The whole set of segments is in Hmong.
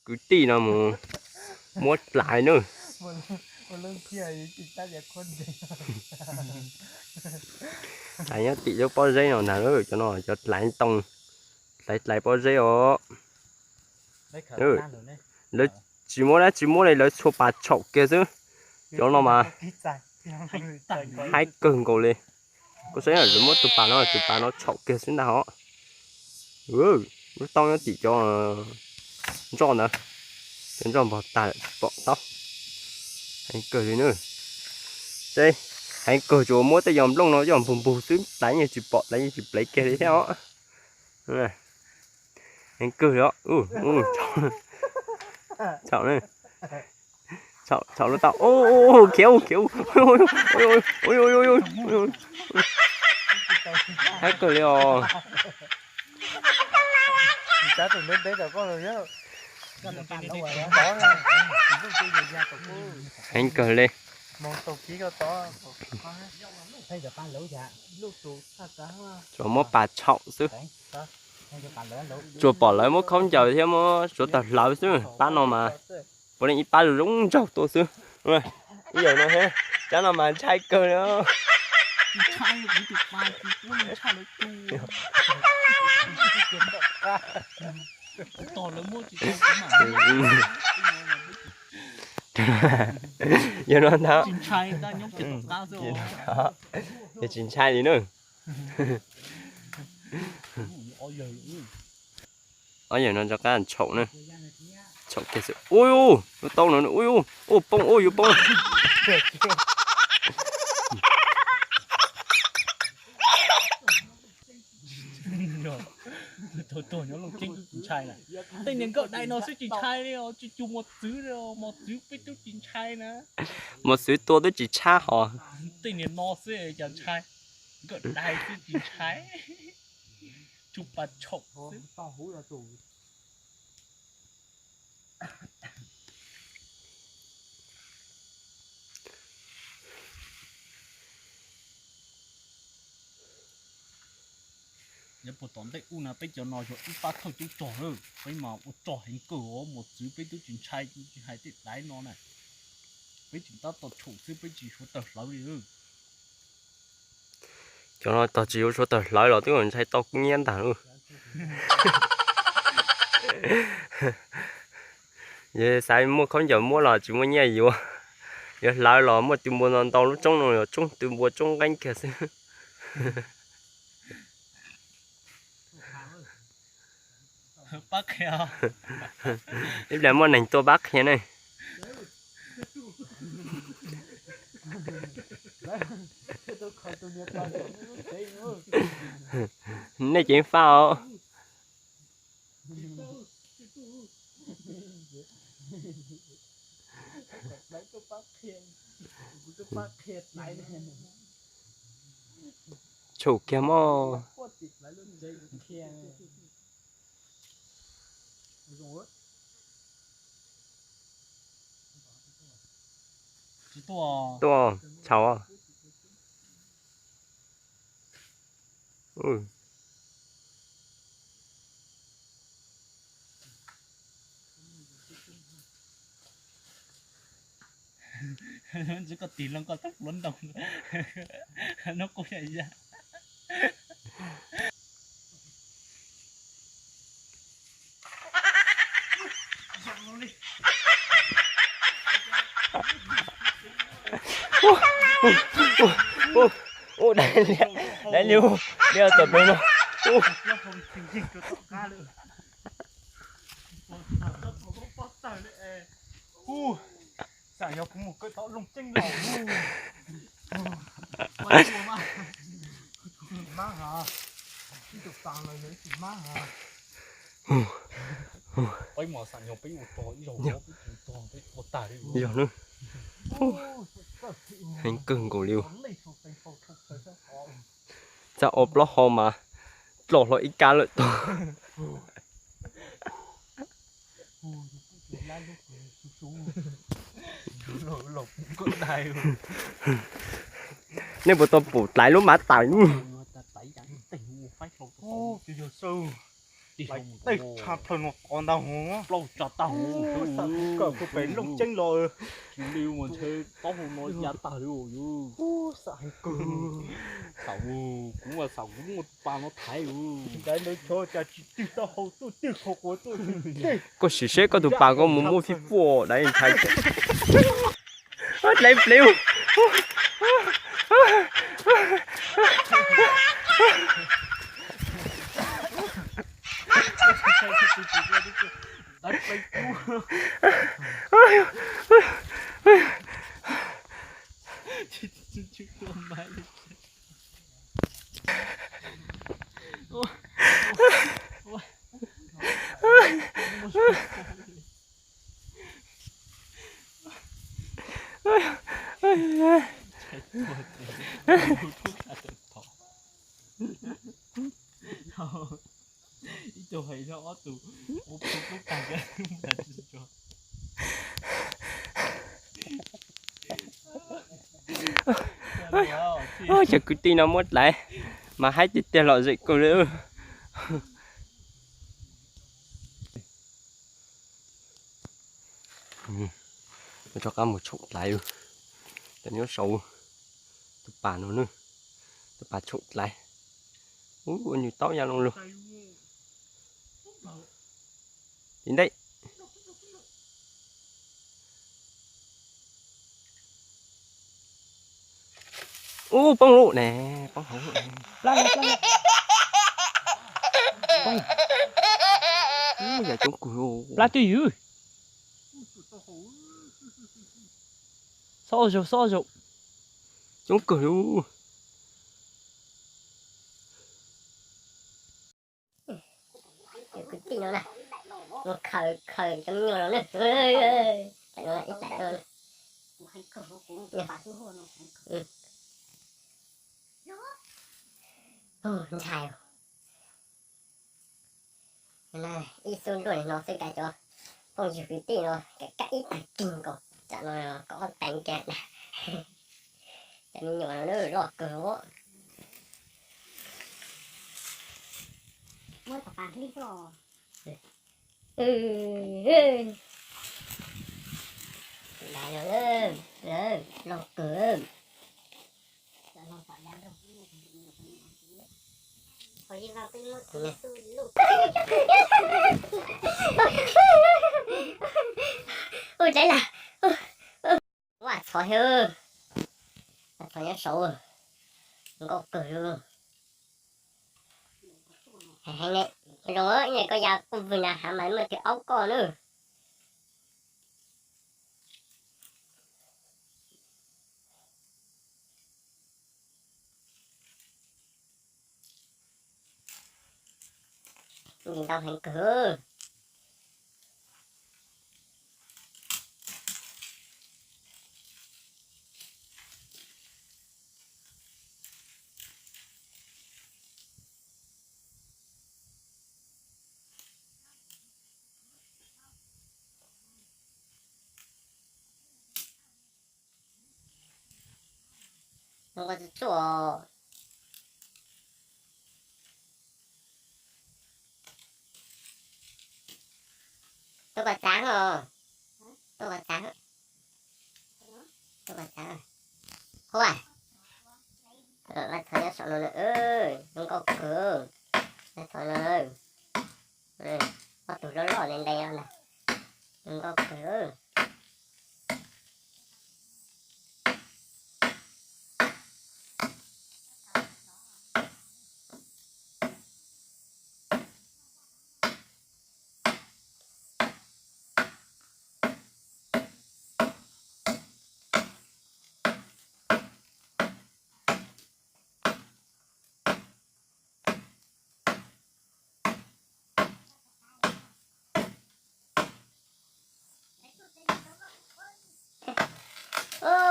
kwv tij no mus muab dlaiv nawb. Dlaiv nyob tim lub pob zeb no ntag, cov no cov dlaiv ntoo, dlaiv dlaiv pob zeb os. Lawv tsis muab dab tsi muab li, lawv txhua pas tshaum kiag xwb. Cov no mas haib kawg nkaus li. Koj saib, lawv muab tus pas no, tus pas no tshaum kiag xwb ntag os. Lub taub nyob tim cov ntsoj ntawd, cov ntsoj npog tag lawm tsis pom taub. Heev kawg li na. Seb, heev kawg tsuas muab tej yos nplooj no yoj npug npug xwb, dlaiv yeej tsis pom, dlaiv yeej tsis plev kiag li thiab os. Heev kawg li os. Txhaum, txhaum lub taub, khiav, khiav. Heev kawg li os. Heev kawg li. Tsuas muab pas tshaum xwb. Tsuas pom lawv muab khaub ncaws thiab muab suav tawg hlawv xwb, pab no mas puav leej ib pab zoo zoo nraug tuaj xwb. Ib yam no thiab, cov no mas ntshai kawg li. Yog no ntag. Ces tsis ntshai li na. Ob yawg no rov qab tshaum na. Tshaum kiag xwb. Ui, lub taub no, ui, ua poob, ua yuav poob. Tuag tuag nyob Looj Ceeb twb tsis ntshai na. Tej niag nkawm dais no xwb tsis ntshai li os, tsis cuag mos txwv li os, mos txwv peb twb tsis ntshai na. Mos txwv tua twb tsis tshab hos. Tej niag no xwb cas ntshai, nkawm dais xwb tsis ntshai. Tsuas pas tshaum xwb. Nyob puag tom ntej ub na, peb cov no yog ib pab thawj tub rog na, peb mas ua rog heev kawg os, mos txwv peb twb tsis ntshai, tsis hais tej dais no na. Peb tseem tab tom tshaum xwb, peb tsis suav tawg hlawv li. Cov no tog tsis yuav suav tawg hlawv los twb ntshai tau kub hnyiab ntag lauj. Yog xav muaj khaub ncaws muab los tsis muaj nyiaj yuav. Yuav hlawv los muaj tus npua ntau ntau lub roob no, yog tsoob tus npua tsoob nqeeb kiag xwb. Pab qhia. Ib pliag muaj neeg tuaj pab qhia ne. Nej ceev faj os. Tshaum kiag mog. Tuaj, tshau. Ntxwv koj tig loo koj tab hluav ntoo no kuj ya ya. Ua, dai liab, dai liab, liab tawm plaws no. Xam yog kuv mus kawm tau Looj Ceeb los. Peb mas xam yog peb ua rog ib zaug peb tsis tog peb tua tag li. Yog na. Heev kawg nkaus li. Txaj ob plaub hau mas dlom hlo ib kab lawm tag. Nej puas tau pum dlaiv lub mav tawm? Tej tsha plaws no qov ntag hov. Plaub tsa tag hov. Xav kuv kawm kuv pem nplooj ceeb los. Kiv li ua ntshe taub hau no ya tag li os. Xav heev kawg. Xav kuv mas xav kuv muaj tus pas no thaiv. Daim ntawd tshuav cas tsis twg taub hau tuaj twg qhov quav tuaj twg. Koj sim seb koj tus pas koj mus muaj fij fuaj daim ntshai. Dlaiv pliv. Cov kwv tij no muab dlaiv mas haib tiag tiag lom zem kawg li. Rov qab mus tshoom dlaiv, cov nyob saud, tus pas no, tus pas tshoom dlaiv. Ub, ua nws taub ya loo lug. Tim ntej. Ub, poob lawm ne, poob hauv lawm. Ub, yam coob kawg. Plab twj ywm. Xob zaug, xob zaug. Coob kawg li. Kwv tij no na, mus khaws khaws cov me nyuam los na. Ntshai. Ib xub nruaj no xwb, kav cov phooj ywg kwv tij no kav kab ib tag kis nkaus, tsam no kom ob teev kiag na. Cov me nyuam no loj kawg os. Loj kawg. Ua dlaiv lawm. Vaj txhov thiab, vaj txhov nyob saud, nkauj kawg li. Heev ne, zoo ib yam koj ya kuj vwg nram hav mas muaj tus aub koj na. Ntau heev kawg. Zoo nkauj tsuj tsuaj. Tuaj kom txav os. Tuaj kom txav. Tuaj kom txav. Huaj. Vaj txhov nyob saum no na, zoo nkauj kawg. Vaj txhov no, ob tug loj loj ntev ntev no ntag, zoo nkauj kawg.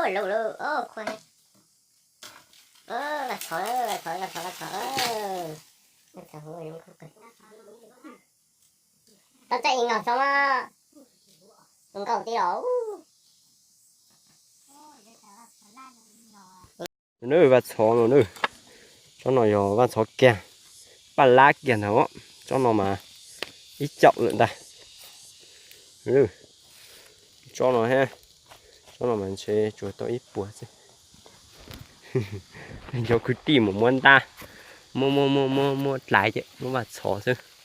Loo lawm, khuav. Vaj txhov, vaj txhov, vaj txhov, vaj txhov. Tau txaij ib no xwb, zoo nkauj tib los. Vaj txhov no, tsob no yog vaj txhov kiag, paj lab kiag ntag. Tsob no mas Ib caum lawm ntag. Tsob no, tsob no mas ntshe tsuas tau ib puas xwb. Cov kwv tij mus muab ntab, muab muab muab muab muab dlais ces muab vaj txhov xwb.